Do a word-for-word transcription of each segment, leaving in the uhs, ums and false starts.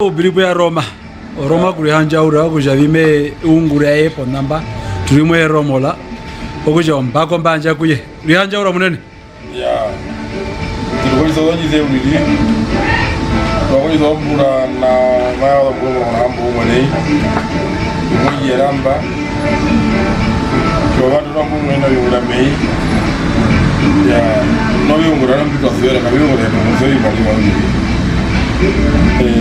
Mbi ri puya Roma. Oroma kurihandjaura okutja vi me ungura ye ponamba. Tu ri muhe Romola. Okutja ombako mba yandja kuye. Rihandjaura munene. Ya. Tiri kondjisa ozondjise uriri. Twa kondjisa ombura na maya ozombura omurongo na hamboumwe nai. Imwe ndjeramba. Tjovandu twa mbo mwena viungura mei. Ya. Noviungura nombitwa suvera, kaviungura etu museo imaliwa uriri. Eh,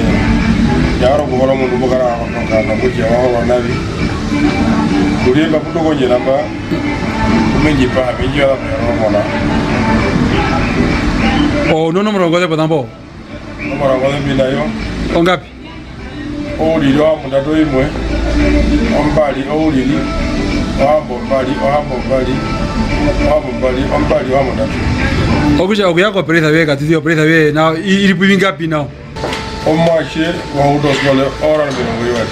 ya oro kuhora omundu mbukara wakotoka nokutja wahorwa navi. Kurie mba putuko ndjeramba. Kumenjipa, menjiwa mera Romona. O, nonomora ongoze ponambo? Nomora ongoze mbi na yo. Ongapi? Ouriri ohambo ndatu imwe, ombari ouriri, ohambo mbari, ohambo mbari, ohambo mbari, ombari ohambo ndatu. Okutja okuya koperesa yoye, katiti operesa yoye nao, i-, i ri pu vingapi nao? Omuatje wa uta oskole oora omirongo ivari.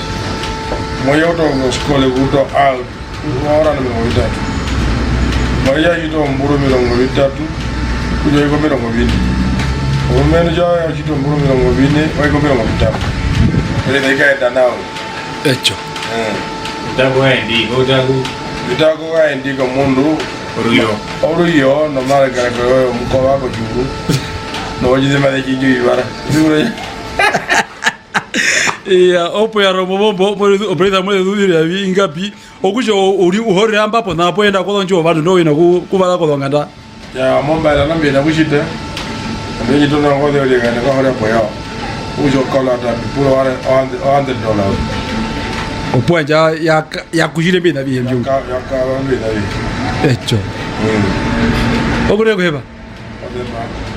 Mo ya uta oskole kuuta out. Omaora omirongo vitatu. Maria a tjita ombura omirongo vitatu, kutja oiko omirongo vine. Omurumendu tja a tjita ombura omirongo vine, oiko omirongo vitatu. Ele na ikaenda nao. Etjo. Eh. Utaku aendi, utaku. Utaku aendi komundu. Oruyo. Oruyo, nomarekareko yoye omukova kotjuru. Notjizema tjinjo ivara. Zivura. Iya, opo ya rombo mombo, opo, opo ita mweze zuvire ya vi ingapi. Okutja u ri u horera mba pona, apo enda kozondjuwo vandu ndo wina ku, kuvaza kozonganda. Ya, mombaela na mbi na kutjita. Mbe tjita ongoze uri kane ka hore apo yao. Okutja okala ta pura one hundred, one hundred dollars. Opo ya, ya, ya kutjire mbi na vihe mbi. Ya ka, ya ka mbi na vihe. Etjo. Mm. Okure kuheva? Okure kuheva.